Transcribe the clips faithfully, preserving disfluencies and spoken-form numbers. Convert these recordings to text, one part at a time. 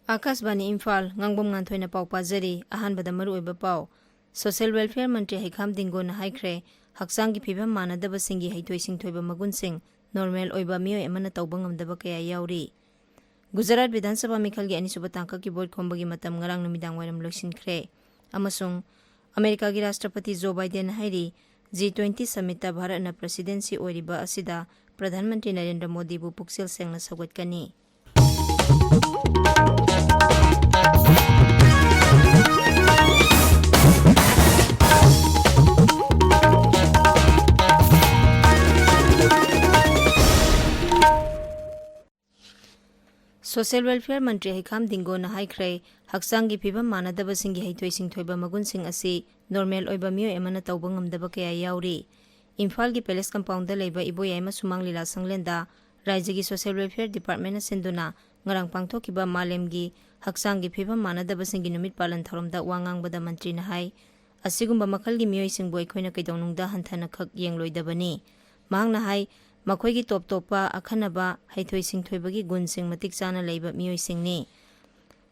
ꯑꯥꯀꯥꯁꯕꯥꯅꯤ ꯏꯝꯐꯥꯜ, ꯉꯥꯡꯕꯝ ꯉꯥꯟꯊꯣꯏꯅ ꯄꯥꯎ ꯄꯥꯖꯔꯤ꯫ ꯑꯍꯥꯟꯕꯗ ꯃꯔꯨꯑꯣꯏꯕ ꯄꯥꯎ꯫ ꯁꯣꯁꯤꯌꯦꯜ ꯋꯦꯜꯐꯤꯌꯔ ꯃꯟꯇ꯭ꯔꯤ ꯍꯩꯈꯥꯝ ꯗꯤꯡꯒꯣꯅ ꯍꯥꯏꯈ꯭ꯔꯦ, ꯍꯛꯆꯥꯡꯒꯤ ꯐꯤꯕꯝ ꯃꯥꯟꯅꯗꯕꯁꯤꯡꯒꯤ ꯍꯩꯊꯣꯏ ꯁꯤꯡꯊꯣꯏꯕ ꯃꯒꯨꯟꯁꯤꯡ ꯅꯣꯔꯃꯦꯜ ꯑꯣꯏꯕ ꯃꯤꯑꯣꯏ ꯑꯃꯅ ꯇꯧꯕ ꯉꯝꯗꯕ ꯀꯌꯥ ꯌꯥꯎꯔꯤ꯫ ꯒꯨꯖꯔꯥꯠ ꯕꯤꯙꯥꯟ ꯁꯚꯥ ꯃꯤꯈꯜꯒꯤ ꯑꯅꯤꯁꯨꯕ ꯇꯥꯡꯀꯛꯀꯤ ꯚꯣꯠ ꯈꯣꯝꯕꯒꯤ ꯃꯇꯝ ꯉꯔꯥꯡ ꯅꯨꯃꯤꯗꯥꯡ ꯋꯥꯏꯔꯝ ꯂꯣꯏꯁꯤꯟꯈ꯭ꯔꯦ꯫ ꯑꯃꯁꯨꯡ ꯑꯃꯦꯔꯤꯀꯥꯒꯤ ꯔꯥꯁꯇ꯭ꯔꯄꯇꯤ ꯖꯣ ꯕꯥꯏꯗꯦꯟꯅ ꯍꯥꯏꯔꯤ, ꯖꯤ ꯇ꯭ꯋꯦꯟꯇꯤ ꯁꯃꯤꯠꯇ ꯚꯥꯔꯠꯅ ꯄ꯭ꯔꯁꯤꯗꯦꯟꯁꯤ ꯑꯣꯏꯔꯤꯕ ꯑꯁꯤꯗ ꯄ꯭ꯔꯙꯥꯟ ꯃꯟꯇ꯭ꯔꯤ ꯅꯔꯦꯟꯗ꯭ꯔ ꯃꯣꯗꯤꯕꯨ ꯄꯨꯛꯆꯦꯜ ꯁꯦꯡꯅ ꯁꯧꯒꯠꯀꯅꯤ꯫ ꯁꯣꯁꯤꯌꯦꯜ ꯋꯦꯜꯐꯤꯌꯔ ꯃꯟꯇ꯭ꯔꯤ ꯍꯩꯈꯥꯝ ꯗꯤꯡꯒꯣꯅ ꯍꯥꯏꯈ꯭ꯔꯦ, ꯍꯛꯆꯥꯡꯒꯤ ꯐꯤꯕꯝ ꯃꯥꯟꯅꯗꯕꯁꯤꯡꯒꯤ ꯍꯩꯊꯣꯏ ꯁꯤꯡꯊꯣꯏꯕ ꯃꯒꯨꯟꯁꯤꯡ ꯑꯁꯤ ꯅꯣꯔꯃꯦꯜ ꯑꯣꯏꯕ ꯃꯤꯑꯣꯏ ꯑꯃꯅ ꯇꯧꯕ ꯉꯝꯗꯕ ꯀꯌꯥ ꯌꯥꯎꯔꯤ꯫ ꯏꯝꯐꯥꯜꯒꯤ ꯄꯦꯂꯦꯁ ꯀꯝꯄꯥꯎꯟꯗ ꯂꯩꯕ ꯏꯕꯣꯌꯥꯏꯃ ꯁꯨꯃꯥꯡ ꯂꯤꯂꯥ ꯁꯪꯂꯦꯟꯗ ꯔꯥꯏꯖ꯭ꯌꯒꯤ ꯁꯣꯁꯤꯌꯦꯜ ꯋꯦꯜꯐꯤꯌꯔ ꯗꯤꯄꯥꯔꯠꯃꯦꯟꯅ ꯁꯤꯟꯗꯨꯅ ꯉꯔꯥꯡ ꯄꯥꯡꯊꯣꯛꯈꯤꯕ ꯃꯥꯂꯦꯝꯒꯤ ꯍꯛꯆꯥꯡꯒꯤ ꯐꯤꯕꯝ ꯃꯥꯟꯅꯗꯕꯁꯤꯡꯒꯤ ꯅꯨꯃꯤꯠ ꯄꯥꯂꯟ ꯊꯧꯔꯝꯗ ꯋꯥ ꯉꯥꯡꯕꯗ ꯃꯟꯇ꯭ꯔꯤꯅ ꯍꯥꯏ, ꯑꯁꯤꯒꯨꯝꯕ ꯃꯈꯜꯒꯤ ꯃꯤꯑꯣꯏꯁꯤꯡꯕꯨ ꯑꯩꯈꯣꯏꯅ ꯀꯩꯗꯧꯅꯨꯡꯗ ꯍꯟꯊꯅ ꯈꯛ ꯌꯦꯡꯂꯣꯏꯗꯕꯅꯤ꯫ ꯃꯍꯥꯛꯅ ꯍꯥꯏ, ꯃꯈꯣꯏꯒꯤ ꯇꯣꯞ ꯇꯣꯞꯄ ꯑꯈꯟꯅꯕ ꯍꯩꯊꯣꯏ ꯁꯤꯡꯊꯣꯏꯕꯒꯤ ꯒꯨꯟꯁꯤꯡ ꯃꯇꯤꯛ ꯆꯥꯅ ꯂꯩꯕ ꯃꯤꯑꯣꯏꯁꯤꯡꯅꯤ꯫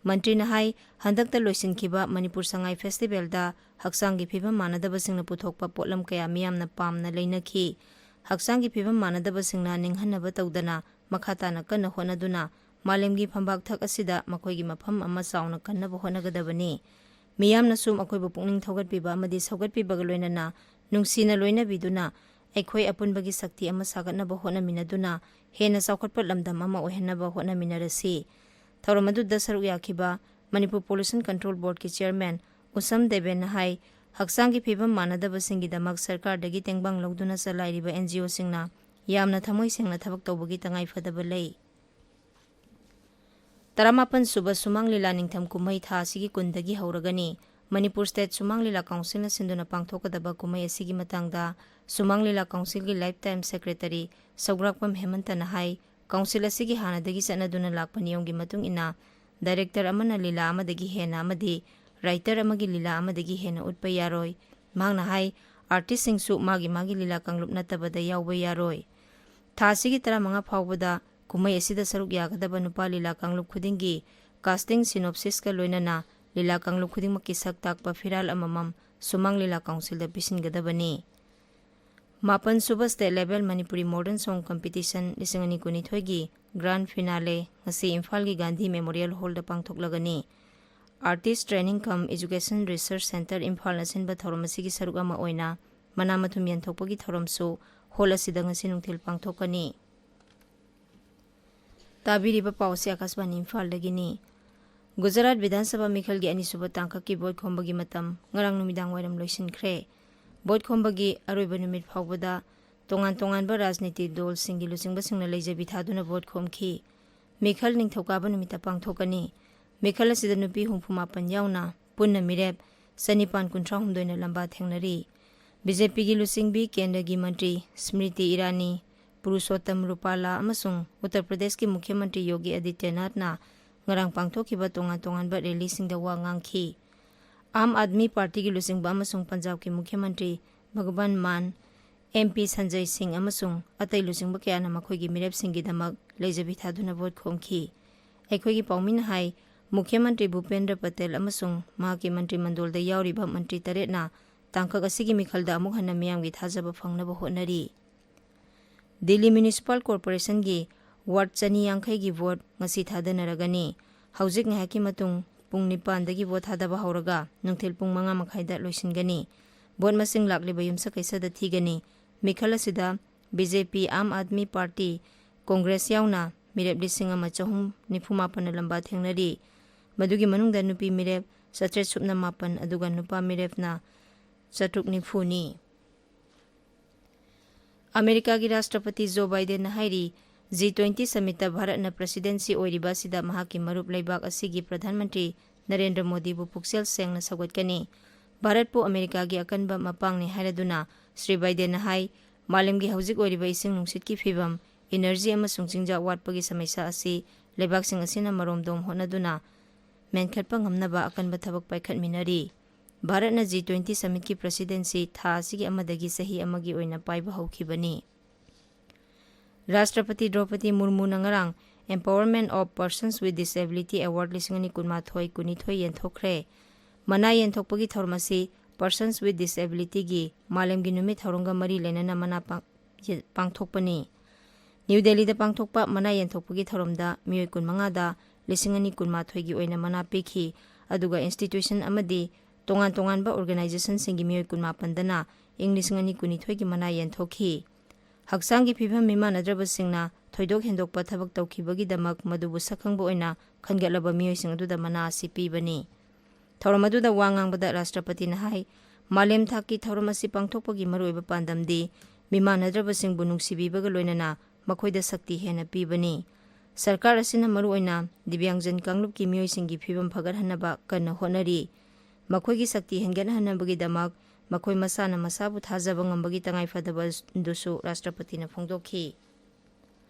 ꯃꯟꯇ꯭ꯔꯤꯅ ꯍꯥꯏ, ꯍꯟꯗꯛꯇ ꯂꯣꯏꯁꯤꯟꯈꯤꯕ ꯃꯅꯤꯄꯨꯔ ꯁꯉꯥꯏ ꯐꯦꯁꯇꯤꯚꯦꯜꯗ ꯍꯛꯆꯥꯡꯒꯤ ꯐꯤꯕꯝ ꯃꯥꯟꯅꯗꯕꯁꯤꯡꯅ ꯄꯨꯊꯣꯛꯄ ꯄꯣꯠꯂꯝ ꯀꯌꯥ ꯃꯤꯌꯥꯝꯅ ꯄꯥꯝꯅ ꯂꯩꯅꯈꯤ꯫ ꯍꯛꯆꯥꯡꯒꯤ ꯐꯤꯕꯝ ꯃꯥꯟꯅꯗꯕꯁꯤꯡꯅ ꯅꯤꯡꯍꯟꯅꯕ ꯇꯧꯗꯅ ꯃꯈꯥ ꯇꯥꯅ ꯀꯟꯅ ꯍꯣꯠꯅꯗꯨꯅ ꯃꯥꯂꯦꯝꯒꯤ ꯐꯝꯕꯥꯛ ꯊꯛ ꯑꯁꯤꯗ ꯃꯈꯣꯏꯒꯤ ꯃꯐꯝ ꯑꯃ ꯆꯥꯎꯅ ꯀꯟꯅꯕ ꯍꯣꯠꯅꯒꯗꯕꯅꯤ꯫ ꯃꯤꯌꯥꯝꯅꯁꯨ ꯃꯈꯣꯏꯕꯨ ꯄꯨꯛꯅꯤꯡ ꯊꯧꯒꯠꯄꯤꯕ ꯑꯃꯗꯤ ꯁꯧꯒꯠꯄꯤꯕꯒ ꯂꯣꯏꯅꯅ ꯅꯨꯡꯁꯤꯅ ꯂꯣꯏꯅꯕꯤꯗꯨꯅ ꯑꯩꯈꯣꯏ ꯑꯄꯨꯟꯕꯒꯤ ꯁꯛꯇꯤ ꯑꯃ ꯁꯥꯒꯠꯅꯕ ꯍꯣꯠꯅꯃꯤꯟꯅꯗꯨꯅ ꯍꯦꯟꯅ ꯆꯥꯎꯈꯠꯄ ꯂꯝꯗꯝ ꯑꯃ ꯑꯣꯏꯍꯟꯅꯕ ꯍꯣꯠꯅꯃꯤꯟꯅꯔꯁꯤ꯫ ꯊꯧꯔꯝ ꯑꯗꯨꯗ ꯁꯔꯨꯛ ꯌꯥꯈꯤꯕ ꯃꯅꯤꯄꯨꯔ ꯄꯣꯂꯨꯁꯟ ꯀꯟꯇ꯭ꯔꯣꯜ ꯕꯣꯔꯗꯀꯤ ꯆꯤꯌꯔꯃꯦꯟ ꯎꯁꯝ ꯗꯦꯕꯦꯟꯅ ꯍꯥꯏ, ꯍꯛꯆꯥꯡꯒꯤ ꯐꯤꯕꯝ ꯃꯥꯟꯅꯗꯕꯁꯤꯡꯒꯤꯗꯃꯛ ꯁꯔꯀꯥꯔꯗꯒꯤ ꯇꯦꯡꯕꯥꯡ ꯂꯧꯗꯨꯅ ꯆꯂꯥꯏꯔꯤꯕ ꯑꯦꯟ ꯖꯤ ꯑꯣꯁꯤꯡꯅ ꯌꯥꯝꯅ ꯊꯃꯣꯏ ꯁꯦꯡꯅ ꯊꯕꯛ ꯇꯧꯕꯒꯤ ꯇꯉꯥꯏ ꯐꯗꯕ ꯂꯩ꯫ ꯇꯔꯥꯃꯥꯄꯟ ꯁꯨꯕ ꯁꯨꯃꯥꯡ ꯂꯤꯂꯥ ꯅꯤꯡꯊꯝ ꯀꯨꯝꯍꯩ ꯊꯥ ꯑꯁꯤꯒꯤ ꯀꯨꯟꯗꯒꯤ ꯍꯧꯔꯒꯅꯤ꯫ ꯃꯅꯤꯄꯨꯔ ꯁ꯭ꯇꯦꯠ ꯁꯨꯃꯥꯡ ꯂꯤꯂꯥ ꯀꯥꯎꯟꯁꯤꯜꯅ ꯁꯤꯟꯗꯨꯅ ꯄꯥꯡꯊꯣꯛꯀꯗꯕ ꯀꯨꯝꯍꯩ ꯑꯁꯤꯒꯤ ꯃꯇꯥꯡꯗ ꯁꯨꯃꯥꯡ ꯂꯤꯂꯥ ꯀꯥꯎꯟꯁꯤꯜꯒꯤ ꯂꯥꯏꯐ ꯇꯥꯏꯝ ꯁꯦꯀ꯭ꯔꯦꯇꯔꯤ ꯁꯧꯒ꯭ꯔꯥꯛꯄꯝ ꯍꯦꯃꯟꯇꯅ ꯍꯥꯏ, ꯀꯥꯎꯟꯁꯤꯜ ꯑꯁꯤꯒꯤ ꯍꯥꯟꯅꯗꯒꯤ ꯆꯠꯅꯗꯨꯅ ꯂꯥꯛꯄ ꯅꯤꯌꯣꯝꯒꯤ ꯃꯇꯨꯡ ꯏꯟꯅ ꯗꯥꯏꯔꯦꯛꯇꯔ ꯑꯃꯅ ꯂꯤꯂꯥ ꯑꯃꯗꯒꯤ ꯍꯦꯟꯅ ꯑꯃꯗꯤ ꯔꯥꯏꯇꯔ ꯑꯃꯒꯤ ꯂꯤꯂꯥ ꯑꯃꯗꯒꯤ ꯍꯦꯟꯅ ꯎꯠꯄ ꯌꯥꯔꯣꯏ꯫ ꯃꯍꯥꯛꯅ ꯍꯥꯏ, ꯑꯥꯔꯇꯤꯁꯁꯤꯡꯁꯨ ꯃꯥꯒꯤ ꯃꯥꯒꯤ ꯂꯤꯂꯥ ꯀꯥꯡꯂꯨꯞ ꯅꯠꯇꯕꯗ ꯌꯥꯎꯕ ꯌꯥꯔꯣꯏ꯫ ꯊꯥ ꯑꯁꯤꯒꯤ ꯇꯔꯥꯃꯉꯥ ꯐꯥꯎꯕꯗ ꯀꯨꯝꯍꯩ ꯑꯁꯤꯗ ꯁꯔꯨꯛ ꯌꯥꯒꯗꯕ ꯅꯨꯄꯥ ꯂꯤꯂꯥ ꯀꯥꯡꯂꯨꯞ ꯈꯨꯗꯤꯡꯒꯤ casting synopsisꯀ ꯂꯣꯏꯅꯅ ꯂꯤꯂꯥ ꯀꯥꯡꯂꯨꯞ ꯈꯨꯗꯤꯡꯃꯛꯀꯤ ꯁꯛ ꯇꯥꯛꯄ ꯐꯤꯔꯥꯜ ꯑꯃꯃꯝ ꯁꯨꯃꯥꯡ ꯂꯤꯂꯥ ꯀꯥꯎꯟꯁꯤꯜꯗ ꯄꯤꯁꯤꯟꯒꯗꯕꯅꯤ꯫ ꯃꯥꯄꯟ ꯁꯨꯕ State Level Manipuri Modern Song Competition ꯂꯤꯁꯤꯡ ꯑꯅꯤ ꯀꯨꯟꯅꯤꯊꯣꯏꯒꯤ Grand Finale ꯉꯁꯤ ꯏꯝꯐꯥꯜꯒꯤ Gandhi Memorial Hallꯗ ꯄꯥꯡꯊꯣꯛꯂꯒꯅꯤ꯫ Artist Training cum Education Research Centre ꯏꯝꯐꯥꯜꯅ ꯁꯤꯟꯕ ꯊꯧꯔꯝ ꯑꯁꯤꯒꯤ ꯁꯔꯨꯛ ꯑꯃ ꯑꯣꯏꯅ ꯃꯅꯥ ꯃꯊꯨꯝ ꯌꯦꯟꯊꯣꯛꯄꯒꯤ ꯊꯧꯔꯝꯁꯨ ꯍꯣꯜ ꯑꯁꯤꯗ ꯉꯁꯤ ꯅꯨꯡꯊꯤꯜ ꯄꯥꯡꯊꯣꯛꯀꯅꯤ꯫ ꯇꯥꯕꯤꯔꯤꯕ ꯄꯥꯎ ꯑꯁꯤ ꯑꯥꯀꯥꯁꯕꯥꯅꯤ ꯏꯝꯐꯥꯜꯗꯒꯤꯅꯤ꯫ ꯒꯨꯖꯔꯥꯠ ꯕꯤꯙꯥꯟ ꯁꯚꯥ ꯃꯤꯈꯜꯒꯤ ꯑꯅꯤꯁꯨꯕ ꯇꯥꯡꯀꯛꯀꯤ ꯚꯣꯠ ꯈꯣꯝꯕꯒꯤ ꯃꯇꯝ ꯉꯔꯥꯡ ꯅꯨꯃꯤꯗꯥꯡ ꯋꯥꯏꯔꯝ ꯂꯣꯏꯁꯤꯟꯈ꯭ꯔꯦ꯫ ꯚꯣꯠ ꯈꯣꯝꯕꯒꯤ ꯑꯔꯣꯏꯕ ꯅꯨꯃꯤꯠ ꯐꯥꯎꯕꯗ ꯇꯣꯉꯥꯟ ꯇꯣꯉꯥꯟꯕ ꯔꯥꯖꯅꯤꯇꯤ ꯗꯜꯁꯤꯡꯒꯤ ꯂꯨꯆꯤꯡꯕꯁꯤꯡꯅ ꯂꯩꯖꯕꯤ ꯊꯥꯗꯨꯅ ꯚꯣꯠ ꯈꯣꯝꯈꯤ꯫ ꯃꯤꯈꯜ ꯅꯤꯡꯊꯧꯀꯥꯕ ꯅꯨꯃꯤꯠꯇ ꯄꯥꯡꯊꯣꯛꯀꯅꯤ꯫ ꯃꯤꯈꯜ ꯑꯁꯤꯗ ꯅꯨꯄꯤ ꯍꯨꯝꯐꯨ ꯃꯥꯄꯟ ꯌꯥꯎꯅ ꯄꯨꯟꯅ ꯃꯤꯔꯦꯞ ꯆꯅꯤꯄꯥꯟ ꯀꯨꯟꯊ꯭ꯔꯥ ꯍꯨꯝꯗꯣꯏꯅ ꯂꯝꯕꯥ ꯊꯦꯡꯅꯔꯤ꯫ ꯕꯤ ꯖꯦ ꯄꯤꯒꯤ ꯂꯨꯆꯤꯡꯕꯤ ꯀꯦꯟꯗ꯭ꯔꯒꯤ ꯃꯟꯇ꯭ꯔꯤ ꯁ꯭ꯃ꯭ꯔꯤꯇꯤ ꯏꯔꯥꯅꯤ, ꯄꯨꯔꯨꯁꯣꯠꯇꯝ ꯔꯨꯄꯥꯂꯥ ꯑꯃꯁꯨꯡ ꯎꯠꯇꯔ ꯄ꯭ꯔꯗꯦꯁꯀꯤ ꯃꯨꯈ꯭ꯌ ꯃꯟꯇ꯭ꯔꯤ ꯌꯣꯒꯤ ꯑꯗꯤꯇ꯭ꯌꯅꯥꯊꯅ ꯉꯔꯥꯡ ꯄꯥꯡꯊꯣꯛꯈꯤꯕ ꯇꯣꯉꯥꯟ ꯇꯣꯉꯥꯟꯕ ꯔꯦꯂꯤꯁꯤꯡꯗ ꯋꯥ ꯉꯥꯡꯈꯤ꯫ ꯑꯥꯝ ꯑꯥꯗꯃꯤ ꯄꯥꯔꯇꯤꯒꯤ ꯂꯨꯆꯤꯡꯕ ꯑꯃꯁꯨꯡ ꯄꯟꯖꯥꯕꯀꯤ ꯃꯨꯈ꯭ꯌ ꯃꯟꯇ꯭ꯔꯤ ꯚꯒꯕꯟ ꯃꯥꯟ, ꯑꯦꯝ ꯄꯤ ꯁꯟꯖꯌ ꯁꯤꯡ ꯑꯃꯁꯨꯡ ꯑꯇꯩ ꯂꯨꯆꯤꯡꯕ ꯀꯌꯥꯅ ꯃꯈꯣꯏꯒꯤ ꯃꯤꯔꯦꯞꯁꯤꯡꯒꯤꯗꯃꯛ ꯂꯩꯖꯕꯤ ꯊꯥꯗꯨꯅ ꯚꯣꯠ ꯈꯣꯝꯈꯤ꯫ ꯑꯩꯈꯣꯏꯒꯤ ꯄꯥꯎꯃꯤꯅ ꯍꯥꯏ, ꯃꯨꯈ꯭ꯌ ꯃꯟꯇ꯭ꯔꯤ ꯚꯨꯄꯦꯟꯗ꯭ꯔ ꯄꯇꯦꯜ ꯑꯃꯁꯨꯡ ꯃꯍꯥꯛꯀꯤ ꯃꯟꯇ꯭ꯔꯤ ꯃꯟꯗꯣꯜꯗ ꯌꯥꯎꯔꯤꯕ ꯃꯟꯇ꯭ꯔꯤ ꯇꯔꯦꯠꯅ ꯇꯥꯡꯀꯛ ꯑꯁꯤꯒꯤ ꯃꯤꯈꯜꯗ ꯑꯃꯨꯛ ꯍꯟꯅ ꯃꯤꯌꯥꯝꯒꯤ ꯊꯥꯖꯕ ꯐꯪꯅꯕ ꯍꯣꯠꯅꯔꯤ꯫ ꯗꯤꯜꯂꯤ ꯃ꯭ꯌꯨꯅꯤꯁꯤꯄꯥꯜ ꯀꯣꯔꯄꯣꯔꯦꯁꯟꯒꯤ ꯋꯥꯔꯗ ꯆꯅꯤ ꯌꯥꯡꯈꯩꯒꯤ ꯚꯣꯠ ꯉꯁꯤ ꯊꯥꯗꯅꯔꯒꯅꯤ꯫ ꯍꯧꯖꯤꯛ ꯉꯥꯏꯍꯥꯛꯀꯤ ꯃꯇꯨꯡ ꯄꯨꯡ ꯅꯤꯄꯥꯟꯗꯒꯤ ꯚꯣꯠ ꯊꯥꯗꯕ ꯍꯧꯔꯒ ꯅꯨꯡꯊꯤꯜ ꯄꯨꯡ ꯃꯉꯥ ꯃꯈꯥꯏꯗ ꯂꯣꯏꯁꯤꯟꯒꯅꯤ꯫ ꯚꯣꯠ ꯃꯁꯤꯡ ꯂꯥꯛꯂꯤꯕ ꯌꯨꯝꯁꯀꯩꯁꯗ ꯊꯤꯒꯅꯤ꯫ ꯃꯤꯈꯜ ꯑꯁꯤꯗ ꯕꯤ ꯖꯦ ꯄꯤ, ꯑꯥꯝ ꯑꯥꯗꯃꯤ ꯄꯥꯔꯇꯤ, ꯀꯣꯡꯒ꯭ꯔꯦꯁ ꯌꯥꯎꯅ ꯃꯤꯔꯦꯞ ꯂꯤꯁꯤꯡ ꯑꯃ ꯆꯍꯨꯝ ꯅꯤꯐꯨ ꯃꯥꯄꯟꯅ ꯂꯝꯕꯥ ꯊꯦꯡꯅꯔꯤ꯫ ꯃꯗꯨꯒꯤ ꯃꯅꯨꯡꯗ ꯅꯨꯄꯤ ꯃꯤꯔꯦꯞ ꯆꯥꯇ꯭ꯔꯦꯠ ꯁꯨꯞꯅ ꯃꯥꯄꯟ, ꯑꯗꯨꯒ ꯅꯨꯄꯥ ꯃꯤꯔꯦꯞꯅ ꯆꯥꯇ꯭ꯔꯨꯛ ꯅꯤꯐꯨꯅꯤ꯫ ꯑꯃꯦꯔꯤꯀꯥꯒꯤ ꯔꯥꯁꯇ꯭ꯔꯄꯇꯤ ꯖꯣ ꯕꯥꯏꯗꯦꯟꯅ ꯍꯥꯏꯔꯤ, ꯖꯤ ꯇ꯭ꯋꯦꯟꯇꯤ ꯁꯃꯤꯠꯇ ꯚꯥꯔꯠꯅ ꯄ꯭ꯔꯁꯤꯗꯦꯟꯁꯤ ꯑꯣꯏꯔꯤꯕ ꯑꯁꯤꯗ ꯃꯍꯥꯛꯀꯤ ꯃꯔꯨꯞ ꯂꯩꯕꯥꯛ ꯑꯁꯤꯒꯤ ꯄ꯭ꯔꯙꯥꯟ ꯃꯟꯇ꯭ꯔꯤ ꯅꯔꯦꯟꯗ꯭ꯔ ꯃꯣꯗꯤꯕꯨ ꯄꯨꯛꯆꯦꯜ ꯁꯦꯡꯅ ꯁꯧꯒꯠꯀꯅꯤ꯫ ꯚꯥꯔꯠꯄꯨ ꯑꯃꯦꯔꯤꯀꯥꯒꯤ ꯑꯀꯟꯕ ꯃꯄꯥꯡꯅꯤ ꯍꯥꯏꯔꯗꯨꯅ ꯁ꯭ꯔꯤ ꯕꯥꯏꯗꯦꯟꯅ ꯍꯥꯏ, ꯃꯥꯂꯦꯝꯒꯤ ꯍꯧꯖꯤꯛ ꯑꯣꯏꯔꯤꯕ ꯏꯁꯤꯡ ꯅꯨꯡꯁꯤꯠꯀꯤ ꯐꯤꯚꯝ, ꯏꯅꯔꯖꯤ ꯑꯃꯁꯨꯡ ꯆꯤꯟꯖꯥꯛ ꯋꯥꯠꯄꯒꯤ ꯁꯃꯁ꯭ꯌꯥ ꯑꯁꯤ ꯂꯩꯕꯥꯛꯁꯤꯡ ꯑꯁꯤꯅ ꯃꯔꯣꯝꯗꯣꯝ ꯍꯣꯠꯅꯗꯨꯅ ꯃꯦꯟꯈꯠꯄ ꯉꯝꯅꯕ ꯑꯀꯟꯕ ꯊꯕꯛ ꯄꯥꯏꯈꯠꯃꯤꯟꯅꯔꯤ꯫ ꯚꯥꯔꯠꯅ ꯖꯤ ꯇ꯭ꯋꯦꯟꯇꯤ ꯁꯃꯤꯠꯀꯤ ꯄ꯭ꯔꯁꯤꯗꯦꯟꯁꯤ ꯊꯥ ꯑꯁꯤꯒꯤ ꯑꯃꯗꯒꯤ ꯆꯍꯤ ꯑꯃꯒꯤ ꯑꯣꯏꯅ ꯄꯥꯏꯕ ꯍꯧꯈꯤꯕꯅꯤ꯫ ꯔꯥꯁꯇ꯭ꯔꯄꯇꯤ ꯗ꯭ꯔꯧꯄꯗꯤ ꯃꯨꯔꯃꯨꯅ ꯉꯔꯥꯡ Empowerment of Persons with Disability Award ꯂꯤꯁꯤꯡ ꯑꯅꯤ ꯀꯨꯟꯃꯥꯊꯣꯏ ꯀꯨꯟꯅꯤꯊꯣꯏ ꯌꯦꯟꯊꯣꯛꯈ꯭ꯔꯦ꯫ ꯃꯅꯥ ꯌꯦꯟꯊꯣꯛꯄꯒꯤ ꯊꯧꯔꯝ ꯑꯁꯤ Persons with Disabilityꯒꯤ ꯃꯥꯂꯦꯝꯒꯤ ꯅꯨꯃꯤꯠ ꯊꯧꯔꯝꯒ ꯃꯔꯤ ꯂꯩꯅꯅ ꯃꯅꯥ ꯄꯥꯡ-, ꯌꯦ-, ꯄꯥꯡꯊꯣꯛꯄꯅꯤ꯫ ꯅ꯭ꯌꯨ ꯗꯦꯜꯂꯤꯗ ꯄꯥꯡꯊꯣꯛꯄ ꯃꯅꯥ ꯌꯦꯟꯊꯣꯛꯄꯒꯤ ꯊꯧꯔꯝꯗ ꯃꯤꯑꯣꯏ ꯀꯨꯟꯃꯉꯥꯗ ꯂꯤꯁꯤꯡ ꯑꯅꯤ ꯀꯨꯟꯃꯥꯊꯣꯏꯒꯤ ꯑꯣꯏꯅ ꯃꯅꯥ ꯄꯤꯈꯤ, ꯑꯗꯨꯒ institution ꯑꯃꯗꯤ ꯇꯣꯉꯥꯟ ꯇꯣꯉꯥꯟꯕ organizationꯁꯤꯡꯒꯤ ꯃꯤꯑꯣꯏ ꯀꯨꯟꯃꯥꯄꯟꯗꯅ ꯏꯪ ꯂꯤꯁꯤꯡ ꯑꯅꯤ ꯀꯨꯟꯅꯤꯊꯣꯏꯒꯤ ꯃꯅꯥ ꯌꯦꯟꯊꯣꯛꯈꯤ꯫ ꯍꯛꯆꯥꯡꯒꯤ ꯐꯤꯕꯝ ꯃꯤꯃꯥꯟꯅꯗ꯭ꯔꯕꯁꯤꯡꯅ ꯊꯣꯏꯗꯣꯛ ꯍꯦꯟꯗꯣꯛꯄ ꯊꯕꯛ ꯇꯧꯈꯤꯕꯒꯤꯗꯃꯛ ꯃꯗꯨꯕꯨ ꯁꯛꯈꯪꯕ ꯑꯣꯏꯅ ꯈꯟꯒꯠꯂꯕ ꯃꯤꯑꯣꯏꯁꯤꯡ ꯑꯗꯨꯗ ꯃꯅꯥ ꯑꯁꯤ ꯄꯤꯕꯅꯤ꯫ ꯊꯧꯔꯝ ꯑꯗꯨꯗ ꯋꯥ ꯉꯥꯡꯕꯗ ꯔꯥꯁꯇ꯭ꯔꯄꯇꯤꯅ ꯍꯥꯏ, ꯃꯥꯂꯦꯝ ꯊꯥꯛꯀꯤ ꯊꯧꯔꯝ ꯑꯁꯤ ꯄꯥꯡꯊꯣꯛꯄꯒꯤ ꯃꯔꯨꯑꯣꯏꯕ ꯄꯥꯟꯗꯝꯗꯤ ꯃꯤꯃꯥꯟꯅꯗ꯭ꯔꯕꯁꯤꯡꯕꯨ ꯅꯨꯡꯁꯤꯕꯤꯕꯒ ꯂꯣꯏꯅꯅ ꯃꯈꯣꯏꯗ ꯁꯛꯇꯤ ꯍꯦꯟꯅ ꯄꯤꯕꯅꯤ꯫ ꯁꯔꯀꯥꯔ ꯑꯁꯤꯅ ꯃꯔꯨꯑꯣꯏꯅ ꯗꯤꯕ꯭ꯌꯥꯡꯖꯟ ꯀꯥꯡꯂꯨꯞꯀꯤ ꯃꯤꯑꯣꯏꯁꯤꯡꯒꯤ ꯐꯤꯕꯝ ꯐꯒꯠꯍꯟꯅꯕ ꯀꯟꯅ ꯍꯣꯠꯅꯔꯤ꯫ ꯃꯈꯣꯏꯒꯤ ꯁꯛꯇꯤ ꯍꯦꯟꯒꯠꯍꯟꯅꯕꯒꯤꯗꯃꯛ ꯃꯈꯣꯏ ꯃꯁꯥꯅ ꯃꯁꯥꯕꯨ ꯊꯥꯖꯕ ꯉꯝꯕꯒꯤ ꯇꯉꯥꯏꯐꯗꯕ ꯑꯗꯨꯁꯨ ꯔꯥꯁꯇ꯭ꯔꯄꯇꯤꯅ ꯐꯣꯡꯗꯣꯛꯈꯤ꯫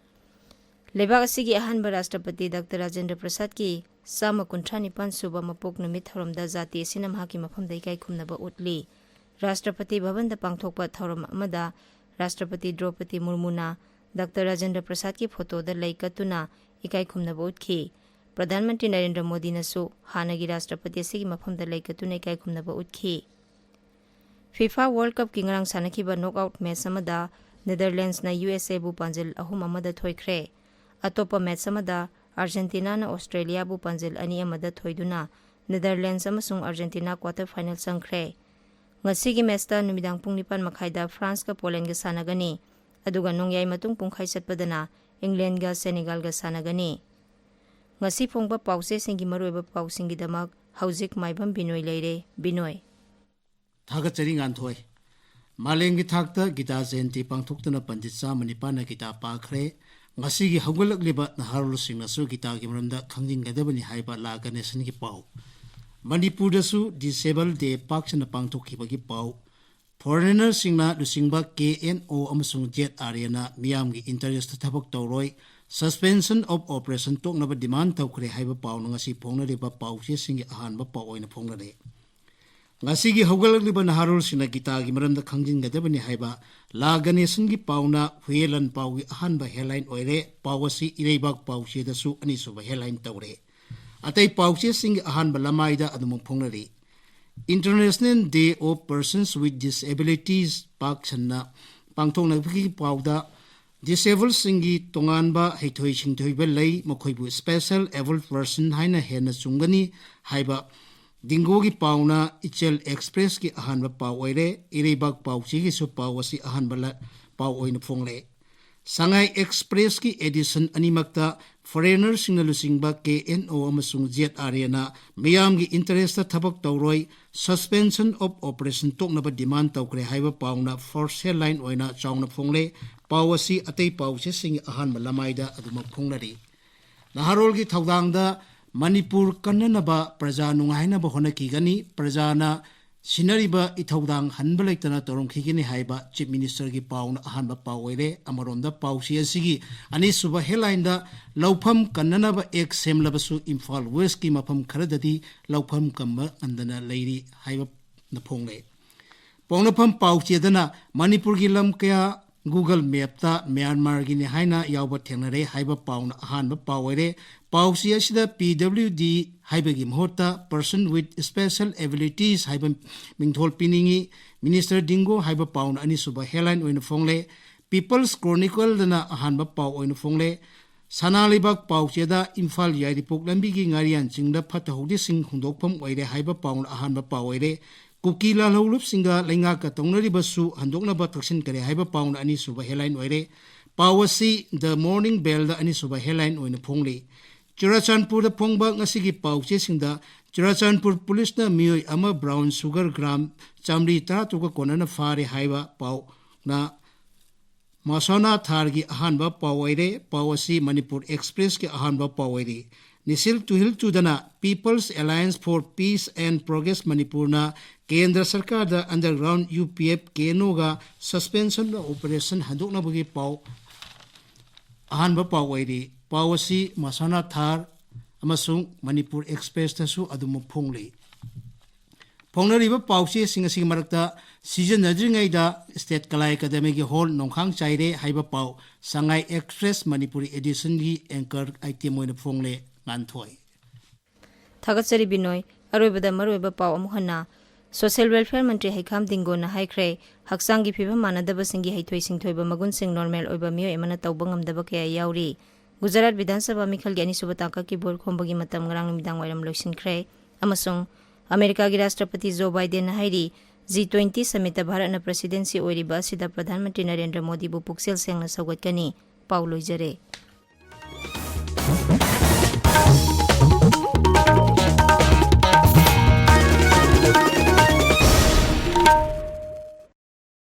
ꯂꯩꯕꯥꯛ ꯑꯁꯤꯒꯤ ꯑꯍꯥꯟꯕ ꯔꯥꯁꯇ꯭ꯔꯄꯇꯤ ꯗꯥꯛꯇꯔ ꯔꯥꯖꯦꯟꯗ꯭ꯔ ꯄ꯭ꯔꯁꯥꯗꯀꯤ ꯆꯥꯝꯃ ꯀꯨꯟꯊ꯭ꯔꯥ ꯅꯤꯄꯥꯟ ꯁꯨꯕ ꯃꯄꯣꯛ ꯅꯨꯃꯤꯠ ꯊꯧꯔꯝꯗ ꯖꯥꯇꯤ ꯑꯁꯤꯅ ꯃꯍꯥꯛꯀꯤ ꯃꯐꯝꯗ ꯏꯀꯥꯏ ꯈꯨꯝꯅꯕ ꯎꯠꯂꯤ꯫ ꯔꯥꯁꯇ꯭ꯔꯄꯇꯤ ꯚꯕꯟꯗ ꯄꯥꯡꯊꯣꯛꯄ ꯊꯧꯔꯝ ꯑꯃꯗ ꯔꯥꯁꯇ꯭ꯔꯄꯇꯤ ꯗ꯭ꯔꯧꯄꯗꯤ ꯃꯨꯔꯃꯨꯅ ꯗꯥꯛꯇꯔ ꯔꯥꯖꯦꯟꯗ꯭ꯔ ꯄ꯭ꯔꯁꯥꯗꯀꯤ ꯐꯣꯇꯣꯗ ꯂꯩ ꯀꯠꯇꯨꯅ ꯏꯀꯥꯏ ꯈꯨꯝꯅꯕ ꯎꯠꯈꯤ꯫ ꯄ꯭ꯔꯙꯥꯟ ꯃꯟꯇ꯭ꯔꯤ ꯅꯔꯦꯟꯗ꯭ꯔ ꯃꯣꯗꯤꯅꯁꯨ ꯍꯥꯟꯅꯒꯤ ꯔꯥꯁꯇ꯭ꯔꯄꯇꯤ ꯑꯁꯤꯒꯤ ꯃꯐꯝꯗ ꯂꯩ ꯀꯠꯇꯨꯅ ꯏꯀꯥꯏ ꯈꯨꯝꯅꯕ ꯎꯠꯈꯤ꯫ FIFA World Cupꯀꯤ ꯉꯔꯥꯡ ꯁꯥꯟꯅꯈꯤꯕ knockout match ꯑꯃꯗ Netherlandsꯅ USA ꯕꯨ ꯄꯥꯟꯖꯤꯜ ꯑꯍꯨꯝ ꯑꯃꯗ ꯊꯣꯏꯈ꯭ꯔꯦ꯫ ꯑꯇꯣꯞꯄ match ꯑꯃꯗ Argentinaꯅ Australiaꯕꯨ ꯄꯥꯟꯖꯤꯜ ꯑꯅꯤ ꯑꯃꯗ ꯊꯣꯏꯗꯨꯅ Netherlands ꯑꯃꯁꯨꯡ Argentina quarter final ꯆꯪꯈ꯭ꯔꯦ꯫ ꯉꯁꯤꯒꯤ matchꯇ ꯅꯨꯃꯤꯗꯥꯡ ꯄꯨꯡ ꯅꯤꯄꯥꯟ ꯃꯈꯥꯏꯗ Franceꯀ Polandꯒ ꯁꯥꯟꯅꯒꯅꯤ, ꯑꯗꯨꯒ ꯅꯣꯡꯌꯥꯏ ꯃꯇꯨꯡ ꯄꯨꯡꯈꯥꯏ ꯆꯠꯄꯗꯅ Englandꯒ Senegalꯒ ꯁꯥꯟꯅꯒꯅꯤ꯫ ꯉꯁꯤ ꯐꯣꯡꯕ ꯄꯥꯎꯆꯦꯁꯤꯡꯒꯤ ꯃꯔꯨꯑꯣꯏꯕ ꯄꯥꯎꯁꯤꯡꯒꯤꯗꯃꯛ ꯍꯧꯖꯤꯛ ꯃꯥꯏꯕꯝ ꯕꯤꯅꯣꯏ ꯂꯩꯔꯦ꯫ ꯕꯤꯅꯣꯏ꯫ ꯊꯥꯒꯠꯆꯔꯤ ꯉꯥꯟꯊꯣꯏ꯫ ꯃꯥꯂꯦꯝꯒꯤ ꯊꯥꯛꯇ ꯒꯤꯇꯥ ꯖꯌꯟꯇꯤ ꯄꯥꯡꯊꯣꯛꯇꯨꯅ ꯄꯟꯗꯤꯠ ꯆꯥꯝꯃ ꯅꯤꯄꯥꯟꯅ ꯒꯤꯇꯥ ꯄꯥꯈ꯭ꯔꯦ꯫ ꯉꯁꯤꯒꯤ ꯍꯧꯒꯠꯂꯛꯂꯤꯕ ꯅꯍꯥꯔꯣꯜꯁꯤꯡꯅꯁꯨ ꯒꯤꯇꯥꯒꯤ ꯃꯔꯝꯗ ꯈꯪꯖꯤꯟꯒꯗꯕꯅꯤ ꯍꯥꯏꯕ ꯂꯥ ꯒꯅꯦꯁꯟꯒꯤ ꯄꯥꯎ꯫ ꯃꯅꯤꯄꯨꯔꯗꯁꯨ Disable Day ꯄꯥꯛ ꯁꯟꯅ ꯄꯥꯡꯊꯣꯛꯈꯤꯕꯒꯤ ꯄꯥꯎ꯫ Foreignerꯁꯤꯡꯅ ꯂꯨꯆꯤꯡꯕ KNO ꯑꯃꯁꯨꯡ ZRAꯅ ꯃꯤꯌꯥꯝꯒꯤ interest ꯊꯕꯛ ꯇꯧꯔꯣꯏ, Suspension of Operation ꯇꯣꯛꯅꯕ demand ꯇꯧꯈ꯭ꯔꯦ ꯍꯥꯏꯕ ꯄꯥꯎꯅ ꯉꯁꯤ ꯐꯣꯡꯅꯔꯤꯕ ꯄꯥꯎꯆꯦꯁꯤꯡꯒꯤ ꯑꯍꯥꯟꯕ ꯄꯥꯎ ꯑꯣꯏꯅ ꯐꯣꯡꯅꯔꯦ꯫ ꯉꯁꯤꯒꯤ ꯍꯧꯒꯠꯂꯛꯂꯤꯕ ꯅꯍꯥꯔꯣꯜꯁꯤꯡꯅ ꯒꯤꯇꯥꯒꯤ ꯃꯔꯝꯗ ꯈꯪꯖꯤꯟꯒꯗꯕꯅꯤ ꯍꯥꯏꯕ ꯂꯥ ꯒꯅꯦꯁꯟꯒꯤ ꯄꯥꯎꯅ ꯍꯨꯌꯦꯂꯟ ꯄꯥꯎꯒꯤ ꯑꯍꯥꯟꯕ headline ꯑꯣꯏꯔꯦ꯫ ꯄꯥꯎ ꯑꯁꯤ ꯏꯔꯩꯕꯥꯛ ꯄꯥꯎꯆꯦꯗꯁꯨ ꯑꯅꯤꯁꯨꯕ headline ꯇꯧꯔꯦ꯫ ꯑꯇꯩ ꯄꯥꯎꯆꯦꯁꯤꯡꯒꯤ ꯑꯍꯥꯟꯕ ꯂꯃꯥꯏꯗ ꯑꯗꯨꯃꯛ ꯐꯣꯡꯅꯔꯤ꯫ International Day of Persons with Disabilities ꯄꯥꯛ ꯁꯟꯅ ꯄꯥꯡꯊꯣꯛꯅꯕꯒꯤ ꯄꯥꯎꯗ, ꯗꯤꯁꯦꯕꯜꯁꯤꯡꯒꯤ ꯇꯣꯉꯥꯟꯕ ꯍꯩꯊꯣꯏ ꯁꯤꯡꯊꯣꯏꯕ ꯂꯩ, ꯃꯈꯣꯏꯕꯨ special abled person ꯍꯥꯏꯅ ꯍꯦꯟꯅ ꯆꯨꯝꯒꯅꯤ ꯍꯥꯏꯕ ꯗꯤꯡꯒꯣꯒꯤ ꯄꯥꯎꯅ ꯏꯆꯦꯜ ꯑꯦꯛꯁꯄ꯭ꯔꯦꯁꯀꯤ ꯑꯍꯥꯟꯕ ꯄꯥꯎ ꯑꯣꯏꯔꯦ꯫ ꯏꯔꯩꯕꯥꯛ ꯄꯥꯎꯆꯦꯒꯤꯁꯨ ꯄꯥꯎ ꯑꯁꯤ ꯑꯍꯥꯟꯕ ꯂ-, ꯄꯥꯎ ꯑꯣꯏꯅ ꯐꯣꯡꯂꯦ꯫ ꯁꯉꯥꯏ ꯑꯦꯛꯁꯄ꯭ꯔꯦꯁꯀꯤ ꯑꯦꯗꯤꯁꯟ ꯑꯅꯤꯃꯛꯇ ꯐꯣꯔꯦꯅꯔꯁꯤꯡꯅ ꯂꯨꯆꯤꯡꯕ ꯀꯦ ꯑꯦꯟ ꯑꯣ ꯑꯃꯁꯨꯡ ꯖꯦꯠ ꯑꯥꯔ ꯑꯦꯅ ꯃꯤꯌꯥꯝꯒꯤ ꯏꯟꯇꯔꯦꯁꯇ ꯊꯕꯛ ꯇꯧꯔꯣꯏ, suspension of operation ꯇꯣꯛꯅꯕ ꯗꯤꯃꯥꯟ ꯇꯧꯈ꯭ꯔꯦ ꯍꯥꯏꯕ ꯄꯥꯎꯅ ꯐꯥꯔꯁ ꯍꯦꯗꯂꯥꯏꯟ ꯑꯣꯏꯅ ꯆꯥꯎꯅ ꯐꯣꯡꯂꯦ꯫ ꯄꯥꯎ ꯑꯁꯤ ꯑꯇꯩ ꯄꯥꯎꯆꯦꯁꯤꯡꯒꯤ ꯑꯍꯥꯟꯕ ꯂꯃꯥꯏꯗ ꯑꯗꯨꯃꯛ ꯐꯣꯡꯅꯔꯤ꯫ ꯅꯍꯥꯔꯣꯜꯒꯤ ꯊꯧꯗꯥꯡꯗ ꯃꯅꯤꯄꯨꯔ ꯀꯟꯅꯅꯕ ꯄ꯭ꯔꯖꯥ ꯅꯨꯡꯉꯥꯏꯅꯕ ꯍꯣꯠꯅꯈꯤꯒꯅꯤ꯫ ꯄ꯭ꯔꯖꯥꯅ ꯁꯤꯟꯅꯔꯤꯕ ꯏꯊꯧꯗꯥꯡ ꯍꯟꯕ ꯂꯩꯇꯅ ꯇꯧꯔꯝꯈꯤꯒꯅꯤ ꯍꯥꯏꯕ ꯆꯤꯐ ꯃꯤꯅꯤꯁꯇꯔꯒꯤ ꯄꯥꯎꯅ ꯑꯍꯥꯟꯕ ꯄꯥꯎ ꯑꯣꯏꯔꯦ꯫ ꯑꯃꯔꯣꯝꯗ ꯄꯥꯎꯆꯦ ꯑꯁꯤꯒꯤ ꯑꯅꯤꯁꯨꯕ ꯍꯦꯗꯂꯥꯏꯟꯗ ꯂꯧꯐꯝ ꯀꯟꯅꯅꯕ ꯑꯦꯛ ꯁꯦꯝꯂꯕꯁꯨ ꯏꯝꯐꯥꯜ ꯋꯦꯁꯀꯤ ꯃꯐꯝ ꯈꯔꯗꯗꯤ ꯂꯧꯐꯝ ꯀꯟꯕ ꯉꯝꯗꯅ ꯂꯩꯔꯤ ꯍꯥꯏꯕꯅ ꯐꯣꯡꯂꯦ꯫ ꯄꯣꯛꯅꯐꯝ ꯄꯥꯎꯆꯦꯗꯅ ꯃꯅꯤꯄꯨꯔꯒꯤ ꯂꯝ ꯀꯌꯥ ꯒꯨꯒꯜ ꯃꯦꯞꯇ ꯃ꯭ꯌꯥꯟꯃꯥꯔꯒꯤꯅꯤ ꯍꯥꯏꯅ ꯌꯥꯎꯕ ꯊꯦꯡꯅꯔꯦ ꯍꯥꯏꯕ ꯄꯥꯎꯅ ꯑꯍꯥꯟꯕ ꯄꯥꯎ ꯑꯣꯏꯔꯦ꯫ ꯄꯥꯎꯆꯦ ꯑꯁꯤꯗ ꯄꯤ ꯗꯕ꯭ꯂꯤꯎ ꯗꯤ ꯍꯥꯏꯕꯒꯤ ꯃꯍꯨꯠꯇ Person with Special Abilities ꯍꯥꯏꯕ ꯃꯤꯡꯊꯣꯜ ꯄꯤꯅꯤꯡꯏ꯫ ꯃꯤꯅꯤꯁꯇꯔ ꯗꯤꯡꯒꯣ ꯍꯥꯏꯕ ꯄꯥꯎꯅ ꯑꯅꯤꯁꯨꯕ ꯍꯦꯗꯂꯥꯏꯟ ꯑꯣꯏꯅ ꯐꯣꯡꯂꯦ꯫ ꯄꯤꯄꯜꯁ ꯀ꯭ꯔꯣꯅꯤꯀꯜꯗꯅ ꯑꯍꯥꯟꯕ ꯄꯥꯎ ꯑꯣꯏꯅ ꯐꯣꯡꯂꯦ꯫ ꯁꯅꯥ ꯂꯩꯕꯥꯛ ꯄꯥꯎꯆꯦꯗ ꯏꯝꯐꯥꯜ ꯌꯥꯏꯔꯤꯄꯣꯛ ꯂꯝꯕꯤꯒꯤ ꯉꯥꯔꯤꯌꯥꯟ ꯆꯤꯡꯗ ꯐꯠꯇ ꯍꯥꯎꯗꯤꯁꯤꯡ ꯍꯨꯟꯗꯣꯛꯐꯝ ꯑꯣꯏꯔꯦ ꯍꯥꯏꯕ ꯄꯥꯎꯅ ꯑꯍꯥꯟꯕ ꯄꯥꯎ ꯑꯣꯏꯔꯦ꯫ ꯀꯨꯀꯤ ꯂꯥꯜꯍꯧꯂꯨꯞꯁꯤꯡꯒ ꯂꯩꯉꯥꯛꯀ ꯇꯧꯅꯔꯤꯕꯁꯨ ꯍꯟꯗꯣꯛꯅꯕ ꯇꯛꯁꯤꯟꯈꯔꯦ ꯍꯥꯏꯕ ꯄꯥꯎꯅ ꯑꯅꯤꯁꯨꯕ ꯍꯦꯗꯂꯥꯏꯟ ꯑꯣꯏꯔꯦ꯫ ꯄꯥꯎ ꯑꯁꯤ ꯗ ꯃꯣꯔꯅꯤꯡ ꯕꯦꯜꯗ ꯑꯅꯤꯁꯨꯕ ꯍꯦꯗꯂꯥꯏꯟ ꯑꯣꯏꯅ ꯐꯣꯡꯂꯤ꯫ ꯆꯨꯔꯥꯆꯥꯟꯄꯨꯔꯗ ꯐꯣꯡꯕ ꯉꯁꯤꯒꯤ ꯄꯥꯎꯆꯦꯁꯤꯡꯗ, ꯆꯨꯔꯥꯆꯥꯟꯄꯨꯔ ꯄꯨꯂꯤꯁꯅ ꯃꯤꯑꯣꯏ ꯑꯃ ꯕ꯭ꯔꯥꯎꯟ ꯁꯨꯒꯔ ꯒ꯭ꯔꯥꯝ ꯆꯥꯃꯔꯤ ꯇꯔꯥꯇꯔꯨꯛꯀ ꯀꯣꯟꯅꯅ ꯐꯥꯔꯦ ꯍꯥꯏꯕ ꯄꯥꯎꯅ ꯃꯁꯣꯅꯥ ꯊꯥꯔꯒꯤ ꯑꯍꯥꯟꯕ ꯄꯥꯎ ꯑꯣꯏꯔꯦ꯫ ꯄꯥꯎ ꯑꯁꯤ ꯃꯅꯤꯄꯨꯔ ꯑꯦꯛꯁꯄ꯭ꯔꯦꯁꯀꯤ ꯑꯍꯥꯟꯕ ꯄꯥꯎ ꯑꯣꯏꯔꯤ꯫ ꯅꯤꯁꯤꯜ ꯇꯨꯍꯤꯜ ꯆꯨꯗꯅ People's Alliance for Peace and Progress ꯃꯅꯤꯄꯨꯔꯅ ꯀꯦꯟꯗ꯭ꯔ ꯁꯔꯀꯥꯔꯗ underground U P F K N ꯑꯣꯒ suspension of operation ꯍꯟꯗꯣꯛꯅꯕꯒꯤ ꯄꯥꯎ ꯑꯍꯥꯟꯕ ꯄꯥꯎ ꯑꯣꯏꯔꯤ꯫ ꯄꯥꯎ ꯑꯁꯤ ꯃꯁꯥꯅꯥ ꯊꯥꯔ ꯑꯃꯁꯨꯡ ꯃꯅꯤꯄꯨꯔ ꯑꯦꯛꯁꯄ꯭ꯔꯦꯁꯇꯁꯨ ꯑꯗꯨꯃꯛ ꯐꯣꯡꯂꯤ꯫ ꯐꯣꯡꯅꯔꯤꯕ ꯄꯥꯎꯆꯦꯁꯤꯡ ꯑꯁꯤꯒꯤ ꯃꯔꯛꯇ ꯁꯤꯖꯤꯟꯅꯗ꯭ꯔꯤꯉꯩꯗ ꯁ꯭ꯇꯦꯠ ꯀꯂꯥ ꯑꯦꯀꯥꯗꯦꯃꯤꯒꯤ ꯍꯣꯜ ꯅꯣꯡꯈꯥꯡ ꯆꯥꯏꯔꯦ ꯍꯥꯏꯕ ꯄꯥꯎ ꯁꯉꯥꯏ ꯑꯦꯛꯁꯄ꯭ꯔꯦꯁ ꯃꯅꯤꯄꯨꯔꯤ ꯑꯦꯗꯤꯁꯟꯒꯤ ꯑꯦꯡꯀꯔ ꯑꯥꯏꯇꯦꯝ ꯑꯣꯏꯅ ꯐꯣꯡꯂꯦ꯫ ꯉꯥꯟꯊꯣꯏ꯫ ꯊꯥꯒꯠꯆꯔꯤ ꯕꯤꯅꯣꯏ꯫ ꯑꯔꯣꯏꯕꯗ ꯃꯔꯨꯑꯣꯏꯕ ꯄꯥꯎ ꯑꯃꯨꯛ ꯍꯟꯅ꯫ ꯁꯣꯁꯤꯌꯦꯜ ꯋꯦꯜꯐꯤꯌꯔ ꯃꯟꯇ꯭ꯔꯤ ꯍꯩꯈꯥꯝ ꯗꯤꯡꯒꯣꯟꯅ ꯍꯥꯏꯈ꯭ꯔꯦ, ꯍꯛꯆꯥꯡꯒꯤ ꯐꯤꯕꯝ ꯃꯥꯟꯅꯗꯕꯁꯤꯡꯒꯤ ꯍꯩꯊꯣꯏ ꯁꯤꯡꯊꯣꯏꯕ ꯃꯒꯨꯟꯁꯤꯡ ꯅꯣꯔꯃꯦꯜ ꯑꯣꯏꯕ ꯃꯤꯑꯣꯏ ꯑꯃꯅ ꯇꯧꯕ ꯉꯝꯗꯕ ꯀꯌꯥ ꯌꯥꯎꯔꯤ꯫ ꯒꯨꯖꯔꯥꯠ ꯕꯤꯙꯥꯟ ꯁꯚꯥ ꯃꯤꯈꯜꯒꯤ ꯑꯅꯤꯁꯨꯕ ꯇꯥꯡꯀꯛꯀꯤ ꯚꯣꯠ ꯈꯣꯝꯕꯒꯤ ꯃꯇꯝ ꯉꯔꯥꯡ ꯅꯨꯃꯤꯗꯥꯡ ꯋꯥꯏꯔꯝ ꯂꯣꯏꯁꯤꯟꯈ꯭ꯔꯦ ꯑꯃꯁꯨꯡ ꯑꯃꯦꯔꯤꯀꯥꯒꯤ ꯔꯥꯁꯇ꯭ꯔꯄꯇꯤ ꯖꯣ ꯕꯥꯏꯗꯦꯟꯅ ꯍꯥꯏꯔꯤ, ꯖꯤ ꯇ꯭ꯋꯦꯟꯇꯤ ꯁꯃꯤꯠꯇ ꯚꯥꯔꯠꯅ ꯄ꯭ꯔꯦꯁꯤꯗꯦꯟꯁꯤ ꯑꯣꯏꯔꯤꯕ ꯑꯁꯤꯗ ꯄ꯭ꯔꯙꯥꯟ ꯃꯟꯇ꯭ꯔꯤ ꯅꯔꯦꯟꯗ꯭ꯔ ꯃꯣꯗꯤꯕꯨ ꯄꯨꯛꯆꯦꯜ ꯁꯦꯡꯅ ꯁꯧꯒꯠꯀꯅꯤ꯫ ꯄꯥꯎ ꯂꯣꯏꯖꯔꯦ꯫